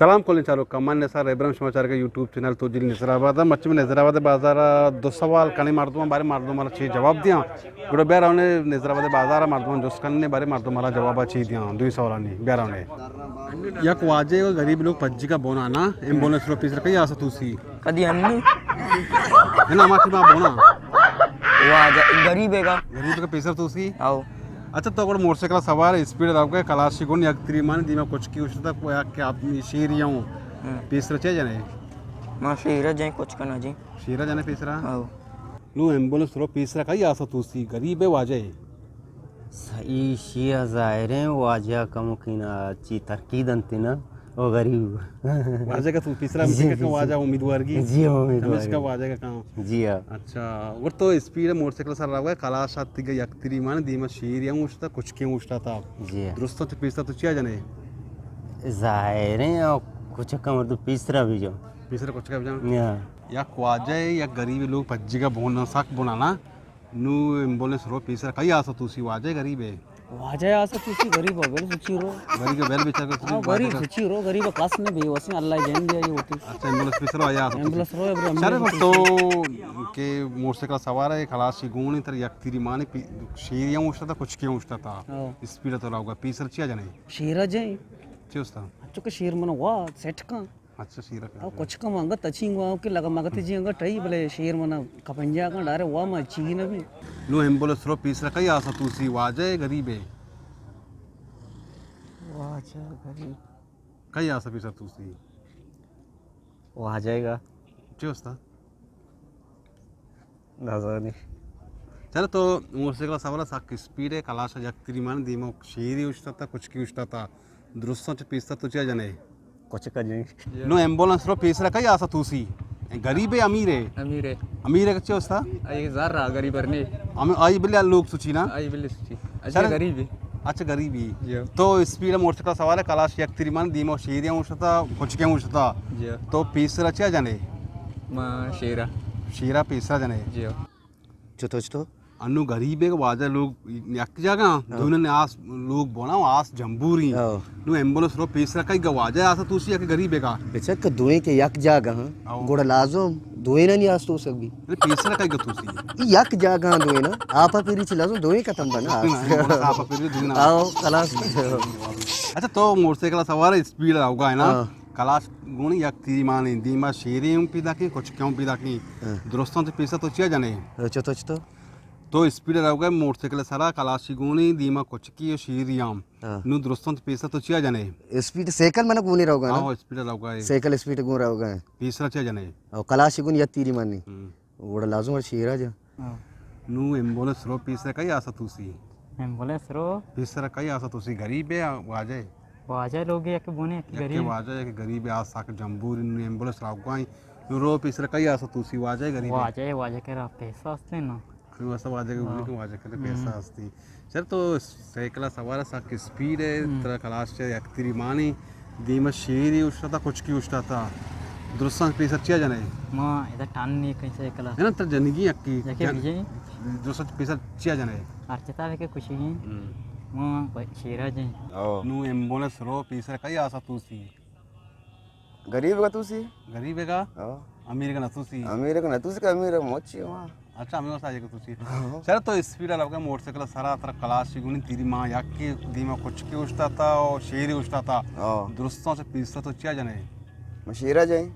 سلام کلیں چاروکاں، من نثار ابراہیم، شما چارگا یوٹیوب چینل تو جیل نظر آباد۔ مچ میں نظر آباد بازار دو سوال کنے مردم، بارے مردم مارا چی جواب دیاں۔ گڑا بیا رونے نظر آباد بازار مردم جست کنے، بارے مردم مارا جواب چی دیاں دوی سوالانی۔ بیا رونے۔ یک واجہ و غریب لوگ پجی کا بونا نا، ایمبولینس رو پیسر کئی آسا توسی۔ کدی ہنی؟ ہے نا، ہما کہ ما بونا۔ واجہ غریب ہے گا۔ غریب کا پیسر توسی؟ آؤ۔ اچھا، تو گڑا موٹر سائیکل سوار ہے، اسپیڈ روگا، کلاشی گون یک تیری مان دیما کچکی اوشتا، کوئی کہ آدمی شیری ہوں۔ ہاں۔ پیسر چے جنے؟ ما شیرا جائیں کچکنا جی۔ شیرا جنے پیسرا؟ آؤ۔ نو ایمبولینس رو پیسرا کئی آسا توسی، غریب ہے واجہ ہے؟ صحیح شی ظاہر ہے، واجہ کمکینا چی ترقی دنتے نا، او غریب۔ واجہ کا تو پیسرا جی، مشکل جی، کا جی۔ واجہ امیدوار گی؟ جی، امیدوار ہمیش کا گی۔ واجہ کا کام۔ جی ہاں۔ اچھا، اور تو اسپیڈ موٹر سائیکل سر رہا ہے، کلاش آتی گا یک تیری مان دیما شیر یا اوشتا، کچھ کے اوشتا تھا۔ جی ہاں۔ درستوں چ پیسرا تو چیا جنے؟ ظاہر ہے، او کچھ کم تو پیسرا بھی جو۔ پیسرا کچھ کا بھی جان؟ جی ہاں۔ یک واجہ ہے، یک غریب لوگ پجی کا بون سک بنانا۔ نو ایمبولینس رو پیسر کئی آسا توسی واجہ غریب ہے؟ واجہ آسا توسی غریب ہے، بل سچی رو۔ غریب ہے، بل بیچارہ کو ہاں، غریب سچی رو، غریب کس نے بے وسی اللہ جن دیا یہ ہوتی۔ اچھا، ایمبولینس پیسر آیا آسا توسی۔ ایمبولینس رو، ابھی چلے ایمبولینس تو کہ موٹر سائیکل سوار ہے، کلاشی گونی تر یک تیری مانی پی-، شیر یا اوشتا تھا، کچھ کے اوشتا تھا۔ ہاں۔ اسپیڈ تو لاؤگا، پیسر چیا جنے؟ شیرا جائیں۔ چی استا؟ چونکہ شیر من وا سیٹ کن۔ اچھا، شیر او کچھ کم انگت اچھی گوا کہ لگا مگت جی انگت ٹئی بلے شیر منا کپنجا کن ڈارے وا ما چی نہ بھی۔ نو ایمبولینس رو پیسرا کئی آسا توسی واجہ ہے غریب ہے؟ واجہ غریب۔ کئی آسا پیسرا توسی؟ واجہ گا۔ چی استا؟ نزانی۔ چلو تو موٹر سائیکل سوار سک اسپیڈ ہے، کلاش یک تیری مان دیما شیری اوشتا تھا، کچھ کی اوشتا تھا۔ درستوں چ پیسرا تو چیا جنے؟ کچھ کا جائیں۔ نو ایمبولینس رو پیسرا کئی آسا توسی؟ غریب ہے، امیر ہے؟ امیر ہے۔ امیر ہے، چی استا؟ اے زر را غریب ارنے۔ ہم آئی بلے لوگ سوچی نا؟ آئی بلے سوچی۔ اچھا چلو۔ غریب ہے۔ اچھا، غریب ہے۔ جی۔ تو اسپیڈ موٹر سائیکل سوار ہے، کلاش یک تیری مان دیما شیری اوشتا تھا، کچھ کے اوشتا تھا۔ جی۔ تو پیسرا چیا جنے؟ ما شیرا۔ شیرا پیسرا جنے۔ جی۔ چتو چتو؟ انو غریب ہے، واجہ لوگ یک جاگہ، ہاں۔ دوئینانی آس لوگ بونا، آس جمبوری۔ ہاں۔ نو ایمبولینس رو پیسرا کئی گا واجہ آسا توسی یا کہ غریب ہے گا؟ بچک دوئیں کہ یک جاگہ ہاں، ہاں۔ گڑا لازم دوئینانی آس تو سک بھی۔ یعنی پیسرا کئی گا توسی؟ یک جاگہ ہاں دوئینا، آپا پیری چی لازم دوئیں ختم بنا۔ ایمبولینس آپا پیری دوئینا۔ آؤ، خلاص۔ اچھا، تو موٹر سائیکل سوار ہے، اسپیڈ ہوگا ہے نا؟ ہاں۔ کلاش گونی یک تیری مانی، دیما شیری ہوں پیدا کی، کچھ کیوں پیدا کی۔ ہاں۔ درستوں چ پیسرا تو چیا جنے؟ چتو چتو؟ تو اسپیڈ روگا موٹر سائیکل سرا، کلاشی گونی دیما کچکی و شیری ہم۔ ہاں۔ نو درستوں چ پیسرا تو چیا جنے؟ اسپیڈ سائیکل من گونی روگا نا؟ ہاں، اسپیڈ روگا ہے۔ سائیکل اسپیڈ گون روگا ہے۔ پیسرا چیا جنے؟ او کلاشی گون یک تیری مانی۔ ہم۔ گڑا لازم ہے شیرا جا۔ ہاں۔ نو ایمبولینس رو پیسرا کئی آسا توسی؟ ایمبولینس رو؟ پیسرا کئی آسا توسی، غریب ہے یا واجہ ہے؟ واجہ لوگ یک بونے، یک غریب۔ واجہ یک غریب ہے، آس سک جمبوری، نو ایمبولینس روگا ہے۔ نو رو پیسرا کئی آسا توسی، واجہ ہے غریب ہے؟ واجہ ہے، واجہ کرا پیسہ ہستے نا۔ ہمیں واسطہ واجہ کے ہاں۔ بولے کہ واجہ کرا ہم۔ پیسہ ہستی۔ چل تو سائیکل سوار ہے، سک اسپیڈ ہے، ہم۔ ترا کلاش چے یک تیری مانی، دیما شیری اوشتا تھا، کچکی اوشتا تھا۔ درستاں پیسر چیا جنے؟ ما ادا ٹان نہیں کہیں سائیکل۔ ہے نا، تر جنگی یکی۔ یکی جن-، بجے؟ درستاں پیسر چیا جنے؟ ہر چتا ہے کہ کچھ ہی۔ ہم۔ ما شیرا جائیں۔ او۔ نو ایمبولینس رو پیسر کئی آسا توسی؟ غریب کا توسی؟ غریب کا؟ ہاں۔ امیر کا نہ توسی؟ امیر کا نہ توسی، کہ امیر مچی ہوا۔ اچھا، ہمیں واسطہ آئیے کہ توسی۔ ہاں۔ چل تو اسپیڈ لگا موٹر سائیکل سرا، ترا کلاشی گونی تیری ماں یک کی دیما کچکی اوشتا تھا اور شیری اوشتا تھا۔ ہاں۔ درستوں چ پیسرا تو چیا جنے؟ من شیرا جائیں۔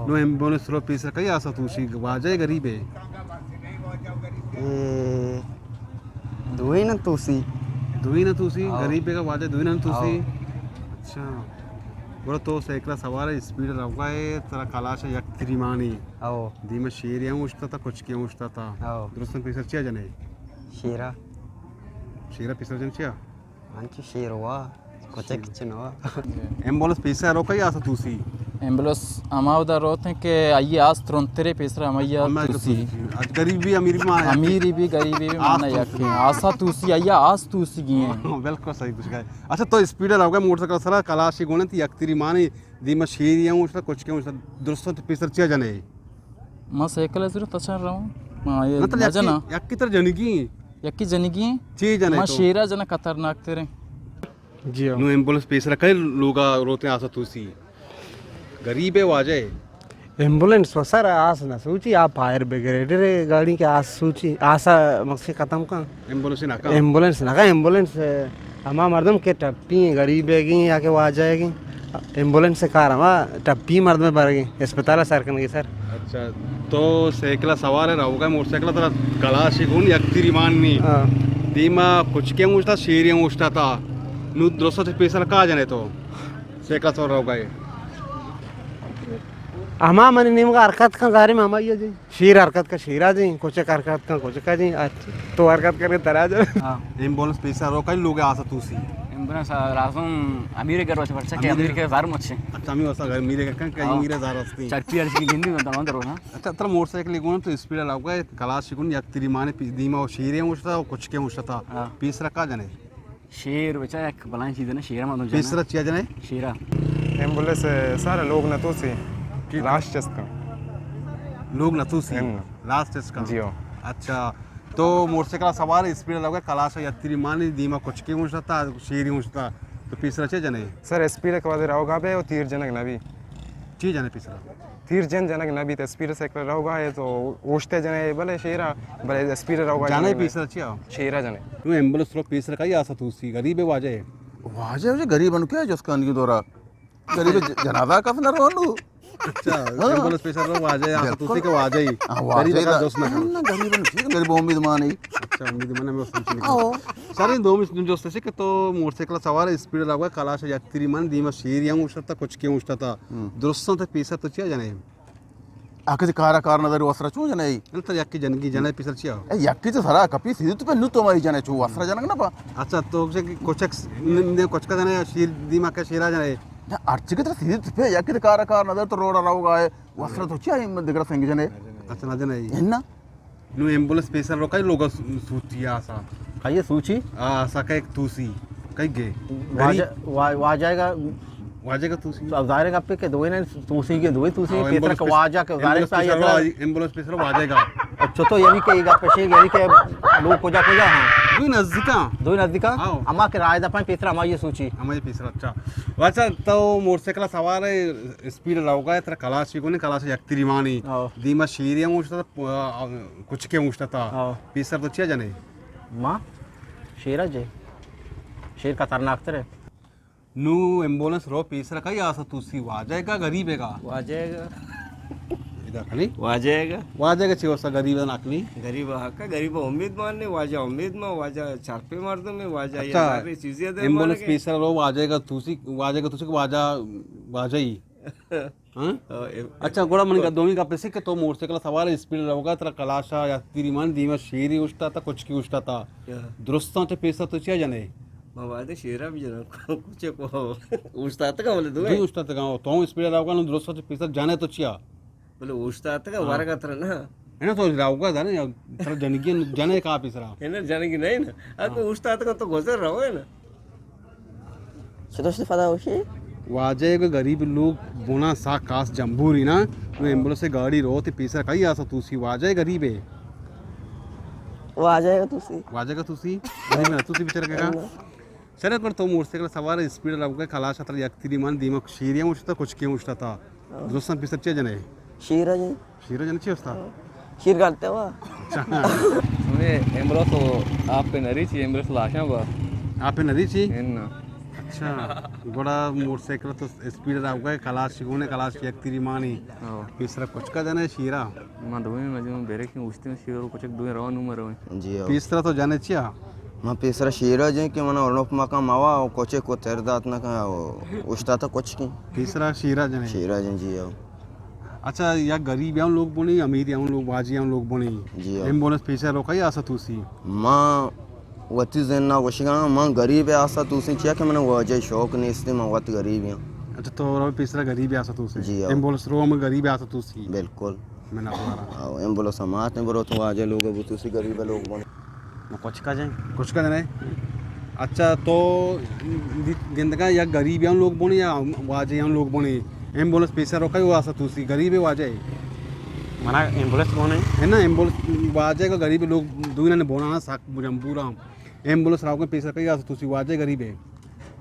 نو ایمبولینس رو پیسر کئی آسا توسی، واجہ ہے غریب ہے؟ اے، دوئیناں توسی۔ دوئیناں توسی؟ ہاں۔ غریب ہے کہ واجہ دوئیناں توسی؟ ہاں۔ اچھا۔ گڑا تو سائیکل سوار ہے، اسپیڈ روگا ہے، ترا کلاش ہے یک تیری مانی۔ ہاں۔ دیما شیری ہم اوشتا تھا، کچکی ہم اوشتا تھا۔ ہاں۔ درستاں پیسر چیا جنے؟ شیرا۔ شیرا پیسر جن چیا؟ انچو شیر ہوا، کچک چنوا۔ ایمبولینس پیسر رو کئی آسا توسی؟ ایمبولینس ہما ودا روت ہیں کہ آئی آس ترنترے پیسر ہمائی آ ہمائی آ توسی۔ توسی۔ اچ غریب بھی، امیر بھی مانا یکی۔ امیر بھی، غریب بھی مانا یکی۔ آسا توسی، آئی آس توسی گی ہیں۔ ہاں، بالکل صحیح کچھ کہے۔ اچھا، تو اسپیڈ روگا موٹر سائیکل سرا، کلاشی گونے تھی یک تیری مانی، دیما شیری ہم اوشتا، کچکی ہم اوشتا، درستوں تو پیسر چیا جنے؟ ما سائیکل ء زرت تچان رواں۔ ما اے نہ تر نہ یکی، جناں۔ یکی تر جنگی ہیں۔ یکی جنگی ہیں؟ چی جنے ما تو؟ شیرا جناں خطرناک تریں۔ جی ہاں۔ نو ایمبولینس پیسرا کئی لوگا روتے آسا توسی؟ غریب ءِ واجہ ءِ؟ ایمبولینس و سر آس نہ سوچی، آ فائر بریگیڈ ءِ گاڑی کہ آس سوچی، آسا مقصد ختم کن۔ ایمبولینس نہ کن؟ ایمبولینس نہ کن، ایمبولینس ہما مردم کہ ٹپی ایں، غریب ءِ گی یا کہ واجہ ءِ گی، ایمبولینس ءِ کار ہما ٹپی مردم ءَ برگی، اسپتال ءَ سر کنگی سر۔ اچھا، تو سائیکل ءَ سوار ءَ روگا، موٹر سائیکل ءَ ترا کلاشے گون یک تیری مان نی۔ ہاں۔ دیما کچکے اوشتا، شیرے اوشتا تا۔ نو درست پیسر کا جنے تو؟ سائیکل ءَ سوار روگا ئے۔ ہما منی نیمگا حرکت کن، ظاہر ہے ہما یہ جی۔ شیر حرکت کا شیرا جی، کچک حرکت کا کچکا جی۔ اچھا، تو حرکت کرے ترا جا۔ ہاں۔ ایمبولینس پیسر روگا ئے، لوگ آسا توسی۔ ایمبولینس راسوں امیر گھر وچ پرچا کہ امیر۔ امیر کے زار مچے۔ اچھا، امیر واسا گھر امیر کے کن کہ ہاں۔ امیر زار استی۔ چرپی ارسی گندی من تمام درو نا۔ اچھا، ترا موٹر سائیکل گون تو اسپیڈ لاگا ئے، کلاش گون یک تیری مانے پی-، دیما و شیرے اوشتا و کچکے اوشتا۔ ہاں۔ پیسرا کا جنے؟ شیر بچا یک بلائیں چیز ہے نا، شیر ما تو جانا۔ پیسرا چیا جنے؟ شیرا۔ ایمبولینس سارا لوگ نہ توسی۔ کی؟ لاش چست کن۔ لوگ نہ توسی؟ ہم۔ لاش چست کن۔ جی ہاں۔ اچھا، تو موٹر سائیکل سوار اسپیڈ لگا، کلاش یک تیری مانی دیما کچکے اوشتا، شیری اوشتا، تو پیسرا چیا جنے؟ سر، اسپیڈ کے بعد روگا بے و تیر جنگ نہ بی۔ چی جنے پیسرا؟ تیر جن جنگ نہ بیت، اسپیڈ سائیکل روگا ئے تو اوشتے جنے، بلے شیرا، بلے اسپیڈ روگا جنے۔ جنے پیسرا چیا؟ شیرا جنے۔ تو ایمبولینس رو پیسرا کئی آسا توسی، غریب ءِ واجہ ءِ؟ واجہ ءِ، غریب انو کیا جس کانی دورا؟ غریب ءِ ج-، جنازہ کس نہ رونو۔ اچھا، ہاں۔ ایمبولینس پیسر رو واجہ ءِ آسا توسی کہ واجہ ءِ؟ ہاں، واجہ غریب ءِ کا دا-، جس نہ کرو۔ نہ، غریب انو چی، غریب امید مانے۔ اچھا، امید مانے میں سمجھ نہیں۔ ہاں۔ سر، این دومی جست ہے کہ تو موٹر سائیکل سوار اسپیڈ لگا، کلاش یک تیری مان دیما شیری ہم اوشتا، کچکے اوشتا۔ ہم۔ درستاں تے پیسر تو چیا جنے؟ آ کسی کارا کار نداری وسرا چون جنے؟ انت یکی جنگی جنے پیسر چیا؟ اے یکی تو سرا کپی سیدھی تو پہ نو تو ماری جنے چو وسرا جنگ نہ پا۔ اچھا، تو کہ کچک س-، ن-، ن-، کچکا جنے یا شیر دیما کا شیرا جنے؟ نہ، ہر چی کہ تو سیدھی تو پہ یکی تو کارا کار نداری تو روڈا روگا ئے وسرا تو چیا دگرا سنگ جنے؟ اچھا، نہ جنے۔ ہے نا؟ نو ایمبولینس پیسر رو کئی لوگا سو-، سوتی آسا۔ کئی سوچی؟ آ، آسا کئی توسی، کئی گے؟ واجہ، غریب۔ وا-، واجہ کا۔ واجہ کا توسی۔ تو اب ظاہر ہے کہ آپ کے دوئے نے توسی کے دوئے توسی، ہاں، پیسر ایمبولینس کا پیس-، واجہ کا ظاہر ہے ایمبولینس کہ پیسر آئی رو، ایمبولینس پیسر رو واجہ کا۔ اچھا، تو یہ بھی کہے گا پیشے، یہ بھی کہ لوگ کجا کجا ہاں؟ دوئے نزدیکا۔ دوئے نزدیکا؟ ہاں۔ اما کے رائے دا پائیں پیسر اما یہ سوچی۔ اما یہ پیسر، اچھا۔ اچھا، تو موٹر سائیکل سوار ہے، اسپیڈ لوگا ئے، ترا کلاشے گون ئے، کلاش یک تیری مانی۔ ہاں۔ دیما شیری ہم اوشتا، آ، کچکے اوشتا تا۔ ہاں۔ پیسر تو چیا جنے؟ ما؟ شیرا جے۔ شیر خطرناک تر ہے۔ نو ایمبولینس رو پیسر کئی آسا توسی، واجہ ءِ کا غریب ءِ کا؟ واجہ ءِ کا۔ ادا کلی؟ واجہ ءِ کا۔ واجہ ءِ کا چی واسطہ غریب ءَ ناکلی؟ غریب ءِ حق ءَ، غریب ءَ امید مان نے، واجہ امید مان، واجہ چرپے مردم ہے، واجہ یہ اچھا۔ ساری چیزیں دے ایمبولینس مارے۔ پیسر رو واجہ ءِ کا توسی، واجہ ءِ کا توسی کہ واجہ، واجہ ہی۔ ہاں؟ ہاں، اے-، اچھا، گڑا من اے-، دومی گپ ایسے کہ تو موٹر سائیکل سوار اسپیڈ روگا، ترا کلاشا یا تیری مان دیما شیری اوشتا تا، کچکی اوشتا تا۔ یا۔ درستاں تے پیسر تو چیا جنے؟ ما وعدے شیرا بھی جنا، کچھ کو اوشتا تک بولے دو۔ دوی اوشتا تک، تو اسپیڈ روگا، نو درستاں تے پیسر جنے تو چیا؟ بولے اوشتا تک ہاں۔ ورگا ترا نا۔ ہے نا، تو روگا جنے، ترا جنگی جنے کا پیسرا۔ ہے نا، جنگی نہیں نا۔ اگو ہاں۔ اوشتا تک تو گزر رہو ہے نا۔ چطور شد فدا گوشی؟ واجہ ءِ کہ غریب لوگ بنا سا کاس جمبوری نا، نو ایمبولینس گاڑی رو تے پیسر کئی آسا توسی، واجہ ءِ غریب ءِ؟ واجہ ءِ توسی۔ واجہ ءِ توسی؟ غریب ءِ توسی بیچارہ کہ۔ سر، پر تو موٹر سائیکل سوار اسپیڈ روگا، کلاش اتر یک تیری مان دیما شیری ہم اوشتا، کچکی ہم اوشتا تا۔ ہاں۔ درستاں پیسر چے جنے؟ شیر ءَ جن۔ شیر ءَ جن چی استا؟ شیر گالتے ہوا۔ اچھا۔ ہمیں ایمبولینس تو آپ پہ نری چی، ایمبولینس لاشاں با۔ آپ پہ نری چی؟ ان۔ اچھا۔ گڑا موٹر سائیکل تو اسپیڈ ءَ روگا، کلاش گونے، کلاش یک تیری مانی۔ ہاں۔ پیسرا کچکا جنے شیرا۔ ما دوئیں مجموع بیرے کی اوشتے شیر و کچک دوئیں روان نو مرو۔ جی ہاں۔ پیسرا تو جنے چیا؟ من پیسرا شیرا جن کہ من ارنوپ مکان موا و کچک کو تر دات نہ کن و اوشتا تا کچکی۔ پیسرا شیرا جنے؟ شیرا جن، جی ہاں۔ اچھا، یا غریب ہم لوگ بنی، امیر ہم لوگ، واجی ہم لوگ بنی۔ جی ہاں۔ ایمبولینس پیسرا روکا یا آسا توسی؟ ما وتی ذہن نا گوشگا، من غریب آسا توسی، چیا کہ من واجہ شوق نیستی، من وت غریب ہاں۔ اچھا، تو رو پیسرا غریب آسا توسی؟ جی ہاں۔ ایمبولینس رو ہم غریب آسا توسی؟ بالکل۔ من اخبارا۔ آو، ایمبولینس ہم آتے برو تو واجہ لوگ بو توسی غریب لوگ بنی۔ نو کچکا جائیں۔ کچکا جائیں۔ اچھا، تو دی-، گندگا یا غریب ہم لوگ بنے یا واجہ ہم لوگ بنے۔ ایمبولینس پیسرا روکا، وہ آسا توسی غریب ہے، واجہ ہے؟ منا ایمبولینس بنے۔ ہے نا، ایمبولینس واجہ کا غریب لوگ دوئیں نے بونا ساک بجم بورا۔ ایمبولینس روکا پیسرا کئی آسا توسی، واجہ غریب ہے؟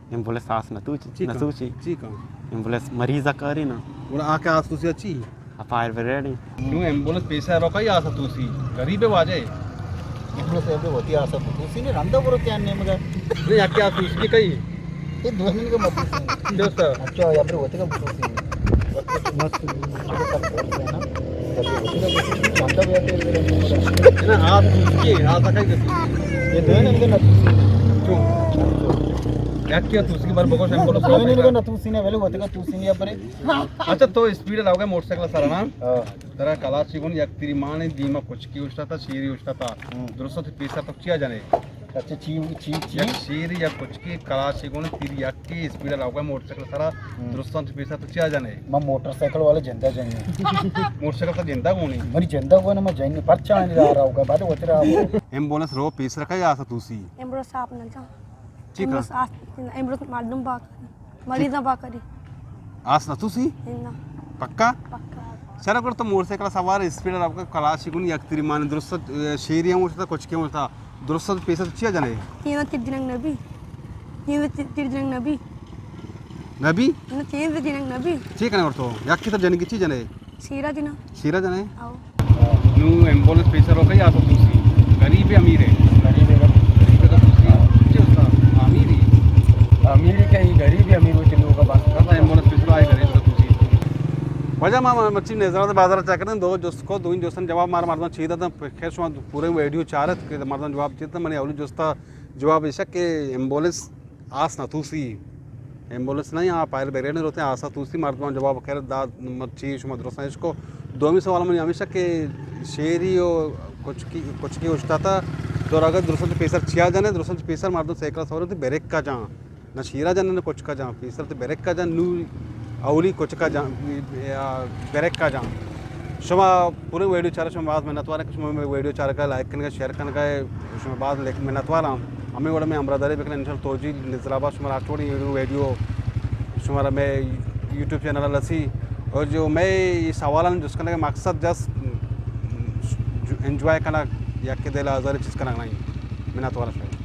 ایمبولینس آس نہ توچی، چی نہ کن؟ توچی۔ چی کن؟ ایمبولینس مریض ءَ کاری نا۔ گڑا آ کہ آس توسی چی؟ آ فائر بریگیڈ ایں۔ نوں ایمبولینس پیسر ءَ روک ءَ یا آس ءَ توسی؟ غریب ءِ واجہ ئے۔ ایمبولینس ءَ وتی آس ءَ توسی نے، رندا برو تیان نیمگا۔ نہیں، یکے آس توسی کئی؟ اے دوئیں کہ مت توسی۔ دوست۔ اچھا، یا برو وتی کا توسی۔ مت۔ نا، آس توسی، آس ءَ کئی کسی؟ اے دوئیں کہ نہ توسی۔ چون؟ یکے آس توسی بر بگوش ایمبولینس ءَ روک ءَ۔ دوئیں کہ نہ توسی نے، ولی وتی کا توسی نے، یا برے۔ اچھا، تو اسپیڈ ءَ روگ ءَ موٹر سائیکل ءِ سرا نا؟ ہاں۔ ترا کلاشی گون یک تیری مان، دیما کچکی اوشتاتا، شیری اوشتاتا۔ ہم۔ درستاں تو پیسر تو چیا جنے؟ اچھا، چی، چی، چی؟ یک شیری، یک کچکی، کلاشی گون، تیری یکی، اسپیڈ ءَ روگ ءَ موٹر سائیکل ءِ سرا، ہم۔ درستاں تو پیسر تو چیا جنے؟ من موٹر سائیکل والا جندا جنی۔ موٹر سائیکل تو جندا گونی؟ منی جندا گون، من جنی، پرچا آنی را روگ ءَ، بعد وتی را۔ ایمبولینس رو پیسر ءَ کئی آس ءَ توسی؟ ایمبولینس آپ نہ جان۔ چی کن؟ ایمبولینس آس، ایمبولینس مردم با کری۔ مریضاں با کری۔ آس نہ توسی؟ نہ۔ پکا؟ پکا۔ چرا گڑا تو موٹر سائیکل ءَ سوار، اسپیڈ ءَ روگ ءَ، کلاشی گون یک تیری مان، درست، اے، شیری ہم اوشتا، کچکی ہم اوشتا، درست پیسر چیا جنے؟ تین تیر جنگ نبی۔ تین تیر جنگ نبی۔ نبی؟ نہ، تین تیر جنگ نبی۔ چی کنے اور تو؟ یک کی تو جنگی چی جنے؟ شیرا جنا۔ شیرا جنے؟ آؤ۔ نوں ایمبولینس پیسر ءَ روک ءَ یا آس ءَ توسی؟ غریب ئے امیر ئے؟ غریب ئے۔ غریب ئے تو توسی؟ چی استاد؟ امیر ئے؟ امیر ئے کہ غریب ئے، امیر وتی لوگ ءَ بس۔ ایمبولینس پیسر ءَ آئی غریب ئے تو توسی؟ واجہ ما مرچی نظر بازار ءَ چکر دو جست کو، دوئیں جستاں جواب مارا مردم چی داتاں۔ خیر، شما پورے ویڈیو چارت کہ مردم جواب چی داتاں۔ منی اولی جست ءِ جواب ایش کہ ایمبولینس آس نہ توسی۔ ایمبولینس نہ، آ فائر بریگیڈ روت ایں، آس ءَ توسی۔ مردماں جواب خیر دات، مرچی شما درستاں اش کو۔ دومی سوال منی ہمیش کہ شیری و کچکی، کچکی اوشتاتا، تو اگر درستاں تو پیسر چیا جنے؟ درستاں تو پیسر مردم سائیکل سوار تے بریک ءَ جان۔ نہ شیرا جان، نہ کچکا جان، پیسر تو بریک ءَ جان، نوں اولی کچکا جان، یا بریک ءَ جان۔ شما پورے ویڈیو چارے، شما باز منتوار کہ شما مئے ویڈیو چارگ ءَ، لائک کنگ ءَ، شیئر کنگ ءَ، شما باز لیک منتوار ہاں۔ ہمے وڑا مئے ہمراہداری بکن، انشاءاللہ توجیہ نظر آباد شما را چوڑی ویڈیو شما را مئے یوٹیوب چینل ءَ رسی۔ اور جو مئے یہ سوالان جست کنگ ءِ مقصد جسٹ انجوائے کنگ یا کہ دل آزاری چیز کنگ نہیں۔ منتوار شما۔